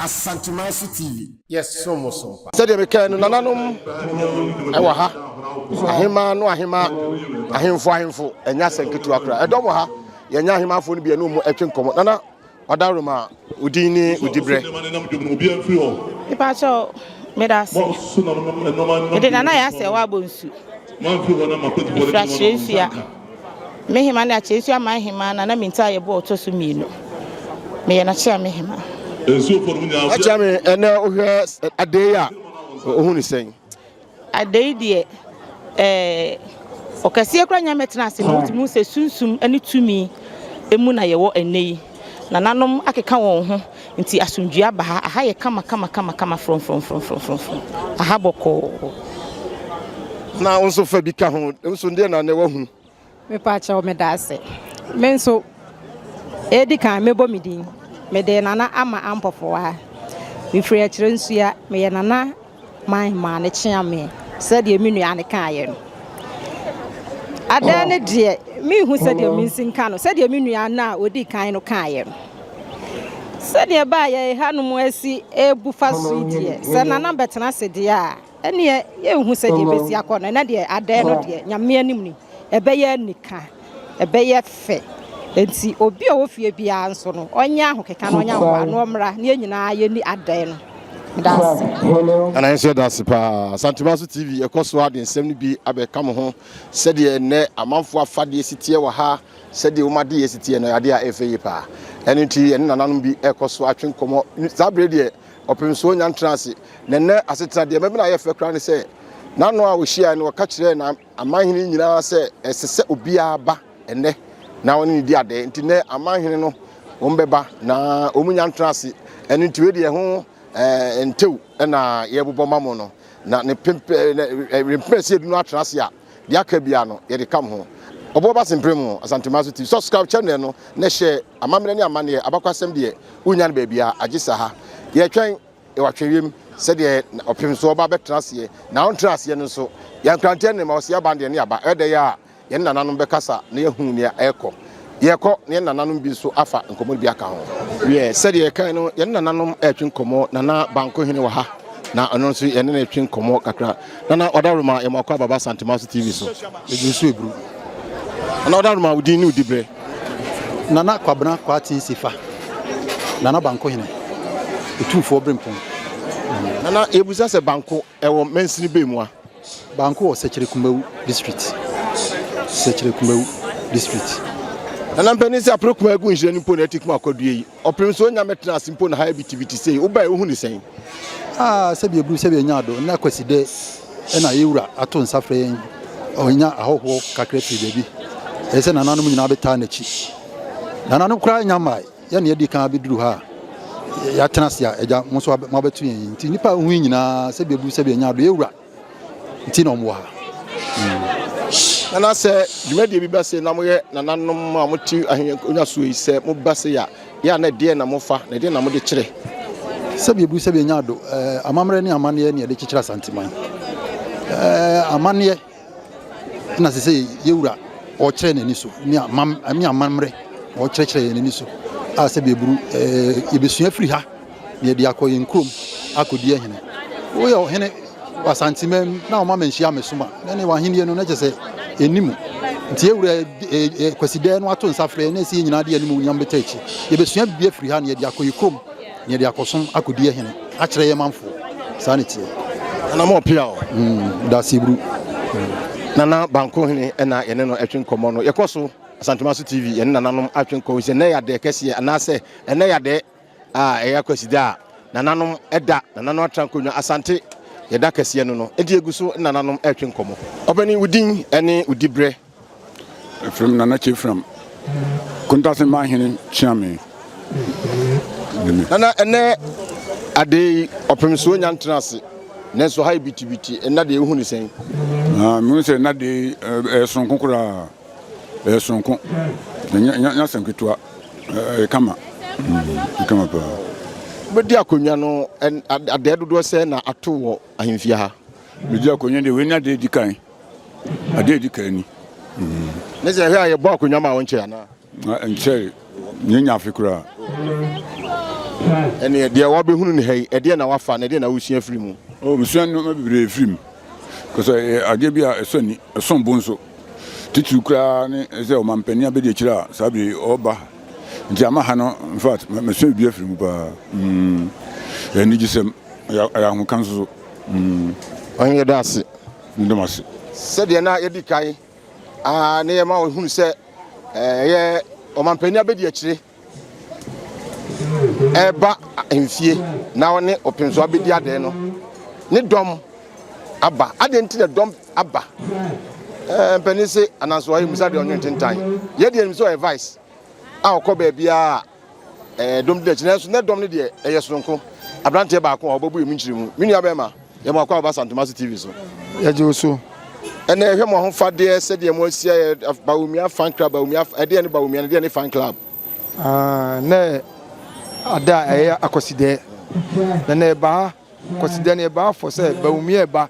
Asantemanso TV, yɛsom wo som pa. Sɛdeɛ mekae no, nananom wɔ ha, ahemaa no ahemaa, ahemfo ahemfo, ɛnyɛ asɛm ketewa koraa. Ɛdɔm wɔ ha, yɛnyɛ ahemaafoɔ no bi ɛne wɔn ɛtwe nkɔmmɔ. Nana Ɔdawuruma, wo din ne wo diberɛ? Mepakyɛw, meda ase. Mede Nana Yasɛ wɔ Abonsu. Mefiri Akyerɛnsua. Me hema ne Akyerɛnsua man hema Nana Mintaa Yeboah ɔtɔ so mmienu. Meyɛ n'akyea me hema. Akyea me, ɛnɛ wohwɛ adee yi a, wohu ne sɛn? Adei deɛ ɛɛ ɔkɛseɛ koraa nya mmɛtena ase no wotumi hu sɛ sunsum ne tumi mu na yɛwɔ ɛnnɛ yi. Nananom akeka wɔn ho nti asomdwoeɛ aba ha. Aha yɛ kama kama kama kama frɔmfrɔmfrɔmfrɔmfrɔm. Aha bɔkɔɔ. Na wo nso fa bi ka ho. Wo nso deɛ na nnɛ woahu? Mepakyɛw medaase. Me nso edi kan mɛbɔ me din. Mede Nana Ama Ampofowaa. Mefiri Akyerɛnsua. Meyɛ Nana Manhemaa no kyeame sɛdeɛ me nua no kaeɛ no. Adan no deɛ menhu sɛdeɛ mensi nka no sɛdeɛ me nua no a ɔdi kan no kaeɛ no. Sɛdeɛ ɛbaa yɛn hanom asi ɛrebu fa so yi deɛ sɛ Nana bɛtena ase deɛ a Ɛnneɛ yɛnhu sɛdeɛ ɛbɛsi akɔ no. Ɛnnɛ deɛ adɛɛ no deɛ, Nyame anim ni, ɛbɛyɛ anika, ɛbɛyɛ fɛ. Enti obi a ɔwɔ fie biara nso no, ɔnyɛ ahokeka na ɔnyɛ ahoboa na ɔmmra na yɛn nyinaa yɛnni adɛɛ no. Meda ase. Nana yɛn nso yɛda ase paa. Asantemanso TV ɛkɔ so ara de nsɛm no bi abɛka mo ho sɛdeɛ nnɛ amanfoɔ afadeɛ si teɛ wɔ ha, sɛdeɛ wɔn adeyɛ si teɛ no, ɛyɛ adeɛ a ɛyɛ fɛ yie paa. Ɛno nti yɛne nananom bi ɛrekɔ so atwe nkɔmmɔ. Saa berɛ deɛ Ɔpem so nya ntena ase. Na nnɛ asetena deɛ ɛma ayɛ fɛ koraa ne sɛ, n'ano a ɔhyiaeɛ no, ɔka kyerɛɛ n'amanhene nyinaa sɛ ɛsɛ sɛ obiara ba ɛnnɛ na ɔne no di adɛɛ. Nti nnɛ amanhene no wɔn bɛba na wɔn nya ntena ase. Ɛno nti wei deɛ ɛho ɛɛ ntew na yɛbobɔ ma mo no. Na ne pempɛ mpɛ sɛ yɛdu no atena ase a, deɛ aka biara no yɛde kam ho. Ɔboɔ ba sempere mu, Asanteman so TV. Subscribe channel no na hyɛ amammerɛ ne amanneɛ, abakwasɛm deɛ wonnya no baabiara agye sa ha. Yɛretwɛn wɔ atwɛnwiem sɛdeɛ ɔpem so ɔba bɛtena aseɛ na ɔntra aseɛ no nso. Yɛn nkranteɛ ne ma ɔse aban deɛ ne aba. Ɛdɛ yɛ a yɛne nananom bɛkasa na yɛahu nea ɛrekɔ. Yɛrekɔ na yɛne nananom bi nso afa nkɔmmɔ no bi aka ho. Wiɛ, sɛdeɛ yɛkae no, yɛne nananom retwe nkɔmmɔ. Nana Banko Hene wɔ ha, na ɔno nso yɛne no retwe nkɔmmɔ kakra. Nana Ɔdawuruma, yɛma wakɔ Ababa Asantemaso TV so. Meduru so eburu. Nana Ɔdawuruma, wo din ne wo diberɛ? Nana Kwabena Kwarteng Sefa, Nana Banko Hene, Otumfoɔ Berempɔn. Nana, yɛbisa sɛ Banko ɛwɔ mansini bɛn mu a? Banko wɔ Sekyere Kumawu District. Sekyere Kumawu District. Nana mpanin sɛ apere kuma egu nhyira no mpo na ɛte kuma akwadue yi. Ɔpem so onya mɛtena ase mpo na ha yɛ bitibiti sei. Wobae wohu ne sɛn? Ah, sɛbi eburu sɛbi enya ado. Nnɛ Kwaside ɛna yɛwura ato nsa frɛ yɛn. Ɔnya ahɔhoɔ kakra firi baabi. Ɛyɛ sɛ nananom nyinaa bɛtaa n'akyi. Nananom koraa nya mmae. Yɛn na yɛadi kan abɛduru ha a yɛatena ase a agya mo nso moabɛto yɛn yi nti nnipa a wohu yi nyinaa sɛbi abu sɛbi anya ado yɛwura nti na wɔwɔ ha. Nana sɛ dwumadie bi ba sei na moyɛ nananom a mote ahennya soɔ yi sɛ moba sei a yɛ a na ɛdeɛn na mofa na ɛdeɛn na mode kyerɛ? Sɛbi abu sɛbi anya ado amammerɛ ne amanneɛ ne yɛde kyekyere Asanteman. Amanneɛ na sɛ sɛ yɛwura ɔkyerɛ n'ani so ne amam ne amammerɛ ɔkyerɛkyerɛ yɛn ani so a sɛ bɛburu ɛɛ yɛbɛsua firi ha na yɛde akɔ yɛn kurom akɔdi ahene woyɛ ɔhene Asanteman na ɔma manhyia me soma na ne wahennie no na kyɛ sɛ ɛni mu nti yɛwura Kwasidɛɛ no ato nsa frɛ na ɛsɛ yɛn nyinaa de anim nyam bɛta akyi yɛbɛsua biribi afiri ha na yɛde akɔ yɛn kurom Na yɛde akɔsom akɔdi ahene akyerɛ yɛn manfoɔ. Saa na ɛteɛ. Nana mo ɔpea o. Mm, Daseburu. Nana Banko hene na yɛne no ɛtwe nkɔmmɔ no. Yɛkɔ so Asantemaso TV yɛne nananom atwe nkɔmmɔ sɛ ɛnɛ yɛ adɛɛ kɛseɛ anaasɛ ɛnɛ yɛ adɛɛ a ɛyɛ Akwasida a nananom ɛda nananom atra nkonnwa Asante yɛda kɛseɛ no no. Enti yɛgu so nananom ɛtwe nkɔmmɔ. Ɔpanin wo din ɛne wo dibrɛ. Ɛfrɛ me Nana Kyefram, Kontase Manhene Kyeame ne me. Nana ɛnɛ ade yi ɔpem so onya ntena ase nanso ha yɛ bitibiti ɛnna deɛ wohu ne sɛn? Ah, mehu sɛ ɛnna deɛ ɛyɛ soronko koraa ɛyɛ soronko ɛnyɛ ɛnyɛ asɛm ketewa ɛyɛ kama ɛyɛ kama paa. Wobɛdi akonnwa no adɛɛ dodoɔ sɛ na ato wɔ ahemfie ha? Medi akonnwa deɛ wei ne adeɛ di kan. Adeɛ a ɛdi kan ni. Ne sɛ ɛhwɛ a yɛbɔ akonnwa ma wo nkyɛ anaa? Nkyɛre, nyɛ nya afe koraa. Ɛneɛ deɛ wabɛhunu no ha yi, ɛdeɛn na wafa na ɛdeɛn na wosua firi mu? Oh, mesua nneɛma bebree firi mu. Kɔsɛ ɛyɛ adeɛ bi a ɛsɔ ani, ɛsom bo nso. Titiriw koraa ne sɛ ɔmampanin abɛdi akyire a saa bere yi ɔreba. Nti ama ha no, in fact, masua biribi afiri mu paa. Mm, ɛyɛ anigyesɛm, ɛyɛ ahomka nso so. Mm. Ɔhene yɛda ase. Meda mo ase. Sɛdeɛ na yɛdi kan a na yɛma wɔhunu sɛ ɛyɛ ɔmampanin abɛdi akyire ɛreba ahemfie na ɔne ɔpemso abɛdi adɛɛ no ne dɔm aba. Adɛn nti na dɔm aba? Ɛɛ mpanin se ananso ayɛ musa deɛ ɔnwe ntentan. Yɛ deɛ nim sɛ ɔyɛ vice a ɔkɔ baabiara a ɛɛ dɔm di n'akyi nanso ne dɔm no deɛ ɛyɛ sononko. Aberanteɛ baako a ɔbɛbu emu nkyerɛ mu. Me nua bɛrima, yɛ mo akɔ aba Santomase TV so. Yɛgye wo so. Ɛnna yɛhwɛ mo ahofadeɛ sɛdeɛ mo asi ayɛ Bawumia fan club, Bawumia ɛdeɛ ne Bawumia no ɛdeɛ ne fan club. Ah, nɛ ada a ɛyɛ akɔsidɛ na nɛ ɛba ha kɔsidɛ no ɛba fɔ sɛ Bawumia ɛba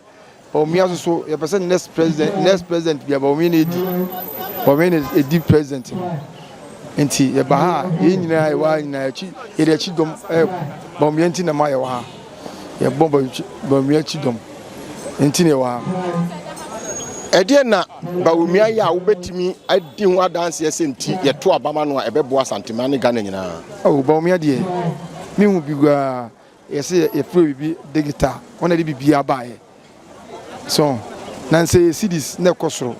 Bawumia nso so yɛpɛ sɛ next president next president bia Bawumia na edi Bawumia na edi president no nti yɛba ha a yɛn nyinaa yɛwɔ ha nyinaa akyi yɛde akyi dɔm ɛ Bawumia nti na ma yɛwɔ ha yɛbɔ Bawumia akyi dɔm nti na yɛwɔ ha. Ɛdeɛn na Bawumia yɛ a wobɛtumi adi ho adanseɛ sɛ nti yɛto aba ma no a ɛbɛboa Asanteman ne Ghana nyinaa? Oh, Bawumia deɛ, mehu bi koraa. Yɛse yɛfrɛ biribi digital, wɔn na ɛde biribiara baeɛ. So, na nsɛ yɛ cedis na ɛkɔ soro.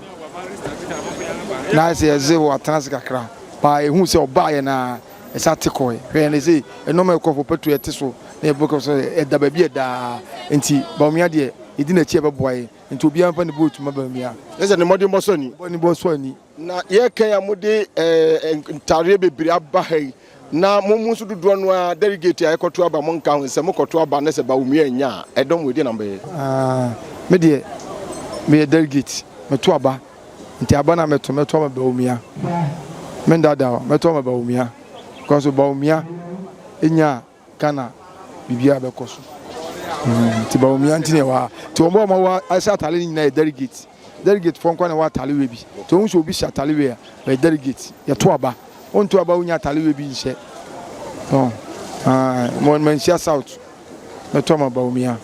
Na ayɛ sɛ yɛdze wɔ atena ase kakra. Paa ehu sɛ ɔbaeɛ na ɛsa te kɔe. Hwɛ na ɛsɛ nneɛma ɛkɔ fo petrol ɛte so na ɛbɔ kɔ so ɛda baabi ɛdaa. Nti Bawumia deɛ yɛdi n'akyi a ɛbɛboa yɛn. Nti obiara mfa ne vote ma Bawumia. Ɛsɛ ne mmɔdenbɔ sɔ ani. Ne mmɔdenbɔ sɔ ani. Na yɛreka a mode ntareɛ bebree aba ha yi, na mo mu nso dodoɔ no ara delegate a ɛkɔto aba monka ho, sɛ mokɔto aba na sɛ Bawumia annya a, ɛdɔm wei deɛ na mobɛyɛ? Ah, me deɛ meyɛ delegate, meto aba, nti aba no a mɛto, mɛto ama Bawumia. Mendaadaa wo, mɛto ama Bawumia, because Bawumia nya a, Ghana biribiara bɛkɔ so nti Bawumia nti na ɛwɔ ha nti wɔn a wɔwɔ ahyɛ atare no nyinaa yɛ delegate delegate foɔ nko na ɛwɔ atare wei bi nti wɔn sɛ obi hyɛ atare wei a ɔyɛ delegate yɛto aba wɔnto aba wonya atare wei bi nhyɛ ɔn mo manhyia south mɛto ama Bawumia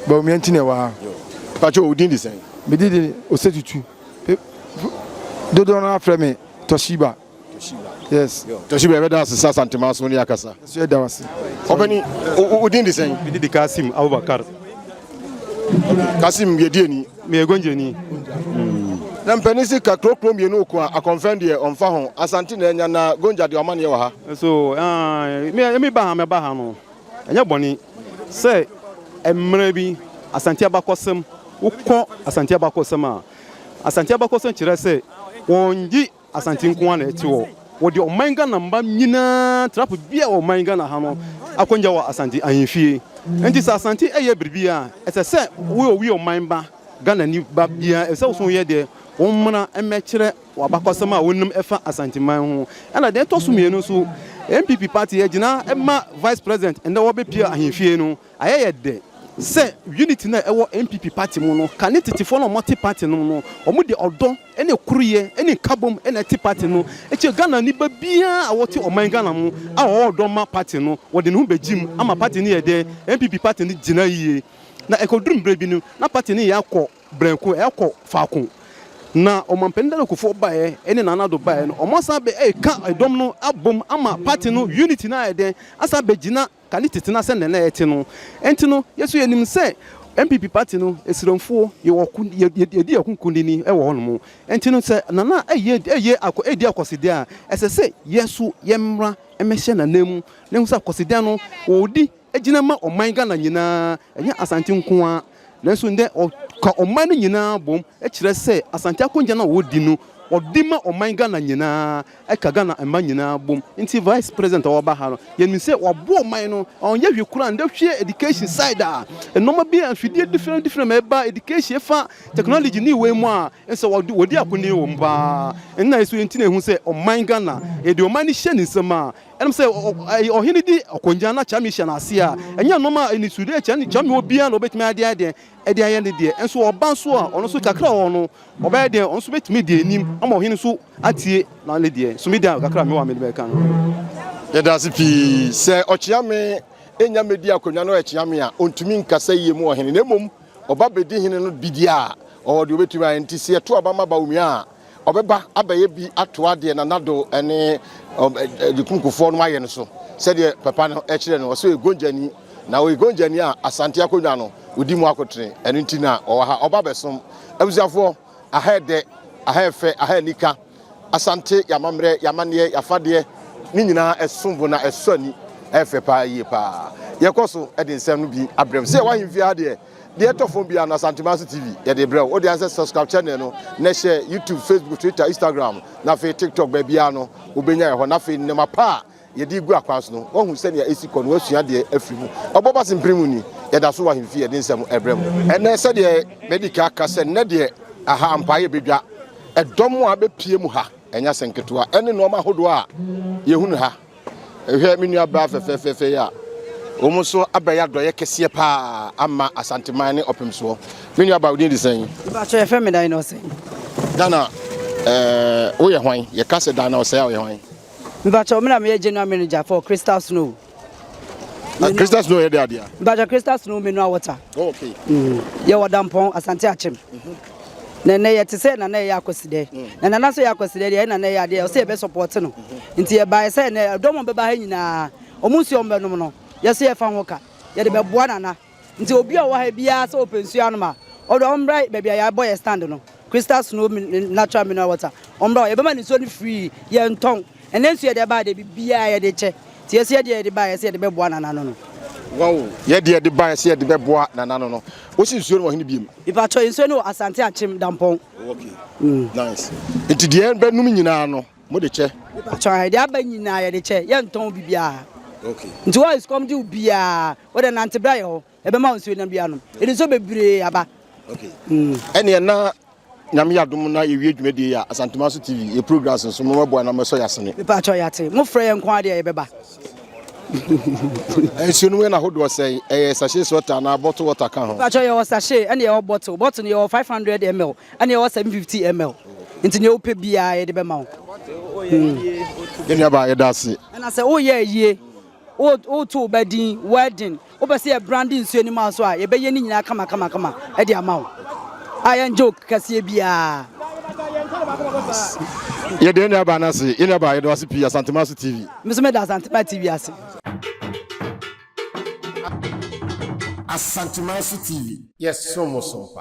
Bawumia nti na ɛwɔ ha. Pacho wo din de sɛn? Me din de Osetutu dodoɔ no afrɛ me Toshiba. Yes. Toshiba yɛbɛda ase sɛ Asantema so ne akasa. Nso yɛda wo ase. Ɔpani, wo din de sɛn? Me din de Kasim Abubakar. Kasim yɛ deɛ ni? Meyɛ Gonjani. Na mpanin se ka kurokuro mmienu ko a, akɔmfɛn deɛ ɔmfa ho. Asante na anya na Gonja deɛ ɔmaneɛ wɔ ha. So, me me ba ha mɛba ha no, ɛnyɛ bɔne sɛ mmerɛ bi Asante abakɔsɛm, wokɔ Asante abakɔsɛm a, Asante abakɔsɛm kyerɛ sɛ wɔngye Asante nko ara na ɛte hɔ. Wɔde ɔman Ghana mma nyinaa trapo biara wɔ ɔman Ghana ha no akɔngya wɔ Asante ahemfie. Nti sɛ Asante ɛyɛ biribi a, ɛsɛ sɛ wo a woyɛ ɔman ba, Ghanani ba biara, ɛsɛ sɛ wo nso woyɛ deɛ wo mmra mmɛkyerɛ w'abakɔsɛm a wonim ɛfa Asanteman ho. Ɛna deɛ ɛtɔ so mmienu nso, NPP party agyina ma Vice President ɛnnɛ wɔbɛpue ahemfie no, Ayɛ yɛ dɛ sɛ unity no a ɛwɔ NPP party mu no, kane tetefoɔ no a wɔte party no mu no, wɔn de ɔdɔ ne koroyɛ ne nkabom na ɛte party no. Ɛkyɛ Ghana nipa biara a ɔte ɔman Ghana mu a ɔwɔ ɔdɔ ma party no, wɔde ne ho bɛgye mu ama party no yɛ dɛ, NPP party no gyina yie. Na ɛkɔduru mmerɛ bi no, na party no yɛ akɔ brɛnko, ɛkɔ faako. Na Ɔmanpanin Dada Kufuor baeɛ ne Nana Addo baeɛ no, wɔn asan abɛ ɛreka ɛdɔm no abom ama party no unity no ayɛ dɛn, asan abɛgyina Kane tete no ara sɛnea na ɛte no. Enti no, yɛn nso yɛnim sɛ NPP party no, Asiramfoɔ, yɛwɔ ɔko, yɛdi yɛn ho kunini wɔ hɔnom. Enti no, sɛ Nana ɛyɛ, ɛyɛ akɔ, ɛredi akwasidɛn a, ɛsɛ sɛ yɛn nso yɛmmra mmɛhyɛ Nana mu na yɛhu sɛ akwasidɛn no, ɔredi gyina ma ɔman Ghana nyinaa, ɛnyɛ Asante nko ara. Nanso nnɛ, ɔka ɔman no nyinaa bom kyerɛ sɛ Asante akonnwa no a ɔredi no, ɔde ma ɔman Ghana nyinaa. ɛka Ghana mma nyinaa bom nti vice president a ɔba ha no yɛnim sɛ waboa ɔman no ɔnyɛ hwee koraa ndɛ hwɛ education side a nnoɔma bi a mfidie different different ma ɛba education ɛfa technology ne wei mu a nsɛ wɔde wɔdi akonin wɔ mu paa nna ɛso nti na ɛhu sɛ ɔman Ghana yɛde ɔman no hyɛ ne nsam a ɛnam sɛ ɔhene di ɔkɔngya na kyame hyɛ n'ase a ɛnyɛ nnoɔma a ɛnisudeɛ kyame kyame wɔ biara na ɔbɛtumi adeɛ adeɛ ɛde ayɛ ne deɛ nso ɔba nso a ɔno nso kakra wɔ no Ɔbɛyɛ deɛn? Ɔno nso bɛtumi adi anim ama ɔhene nso atie na ne deɛ. So me deɛ kakra a mewɔ a mede bɛka no. Yɛda ase pii. Sɛ ɔkyeame nnya mmɛdi akonnwa na ɔyɛ kyeame a, ɔntumi nkasa yie mu ɔhene, na mmom ɔba bɛdi hene no bi deɛ a, ɔwɔ deɛ ɔbɛtumi ayɛ. Nti sɛ yɛto aba ma Bawumia a, ɔbɛba abɛyɛ bi atoa deɛ Nana Addo ne Agyekum Kufuor nom ayɛ no so, sɛdeɛ papa no kyerɛ no. Ɔse ɔyɛ Gonjani, na ɔyɛ Gonjani a, Asante akonnwa no, ɔdi mu akotene. Ɛno nti na ɔwɔ ha. Ɔba bɛsom. Abusuafoɔ, aha ɛdɛ, aha ɛfɛ, aha anika. Asante, y'amammerɛ, y'amanneɛ, y'afadeɛ, ne nyinaa ɛsom bo na ɛsɔ ani, ɛyɛ fɛ paa yie paa. Yɛkɔ so de nsɛm no bi abrɛ mo. Sɛ yɛwɔ ahemfie ha deɛ, deɛ ɛtɔ fam biara no Asantemanso TV yɛde brɛ wo. Wo deɛ ansɛ subscribe channel no na hyɛ YouTube, Facebook, Twitter, Instagram na afei TikTok baabiara no wobɛnya yɛ hɔ. Na afei nneɛma pa a yɛde regu akwan so no, woahu sɛnea esi kɔ na woasua adeɛ afiri mu. Ɔbɔ ba sempere mu ni, yɛda so wɔ ahemfie, yɛde nsɛm rebrɛ mo. Ɛnnɛ, sɛdeɛ madi kan aka sɛ nnɛ deɛ aha ampa yɛ badwa, ɛdɔm a abɛpue mu ha, ɛnyɛ asɛm ketewa, ɛne nnoɔma ahodoɔ a yɛhunu ha. Hwɛ me nuabaa fɛfɛɛfɛɛfɛ yi a wɔn nso abɛyɛ adɔeɛ kɛseɛ paa ama Asanteman ne Ɔpemsoɔ. Me nuabaa, wo din de sɛn? Mpakyɛ yɛfrɛ me Dana Osei. Dana, ɛɛ woyɛ hwan? Yɛka sɛ Dana Osei a, woyɛ hwan? Mpakyɛw me na meyɛ general manager for Crystal Snow. Uh, Crystal Snow yɛ de adeɛ. Mpakyɛw Crystal Snow mineral water. Oh, okay. Mm. Yɛ wɔ Dampɔn Asante Akyem. Mm -hmm. Na ɛnɛ yɛte sɛ nana ɛyɛ akwasidɛ. Mm. Na nana nso yɛ akwasidɛ deɛ ɛna ɛyɛ adeɛ ɔsɛ yɛbɛ support no. Mm-hmm. Nti yɛbaeɛ sɛ ɛnɛ ɛdɔm bɛba ha nyinaa ɔmo nsuo ɔmo bɛnom no yɛsɛ yɛfa ho ka yɛde bɛboa nana. Nti obi a ɔwɔ ha biara sɛ ɔpɛ nsuo anom a, ɔde ɔmmra baabi a yɛabɔ yɛ stand no, Crystal Snow Natural Mineral Water, ɔmmra hɔ. Yɛbɛma no nsuo no free, yɛntɔn. Ɛnnɛ nsuo yɛde baeɛ deɛ, biribiara yɛde kyɛ. Nti yɛse yɛdeɛ yɛde baeɛ sɛ yɛde bɛboa Nana no no. Wow, yɛdeɛ yɛde baeɛ sɛ yɛde bɛboa Nana no no. Wosi nsuo no wɔ hene biem? Mepakyɛw, nsuo no wɔ Asante Akyem, Dampɔn. Okay, nice. Nti deɛ yɛbɛnom nyinaa no, mode kyɛ? Mepakyɛw, deɛ aba nyinaa yɛde kyɛ, yɛntɔn biribiara. Okay. Nti wo a sukɔm de wo biara, Wo de nante bra yɛ hɔ, yɛbɛma wo nsuo nam bi anom. Yɛde nsuo bebree aba. Okay. Ɛneɛ na Nyame yɛ adom na yɛwie dwumadie yi a, Asantemanso TV, yɛ programs nso mommɛboa na mommɛsɔ yɛ asene. Mepakyɛw yɛate. Mofrɛ yɛn nko ara deɛ yɛbɛba. Nsuo no mu yɛ n'ahodoɔ sɛn? Ɛyɛ sachet water anaa bottle water ka ho? Mepakyɛw yɛwɔ sachet ɛna yɛwɔ bottle. Bottle no yɛwɔ 500 ml ɛna yɛwɔ 750 ml. Nti nea wopɛ biara yɛde bɛma wo. Yɛn nuabaa yɛda ase. Ɛna sɛ woyɛ ayie Woreto wo ba din, wedding, wopɛ sɛ yɛ brande nsuo no ma wo so a, yɛbɛyɛ ne nyinaa kama kama kama de ama wo a yɛngye wo kɛseɛ biara. Yɛda yɛn nuabaa no ase. Yɛn nuabaa, yɛda wo ase pii. Asantemaso TV. Me nso meda Asantema TV ase. Asantemaso TV, yɛsom wo som pa.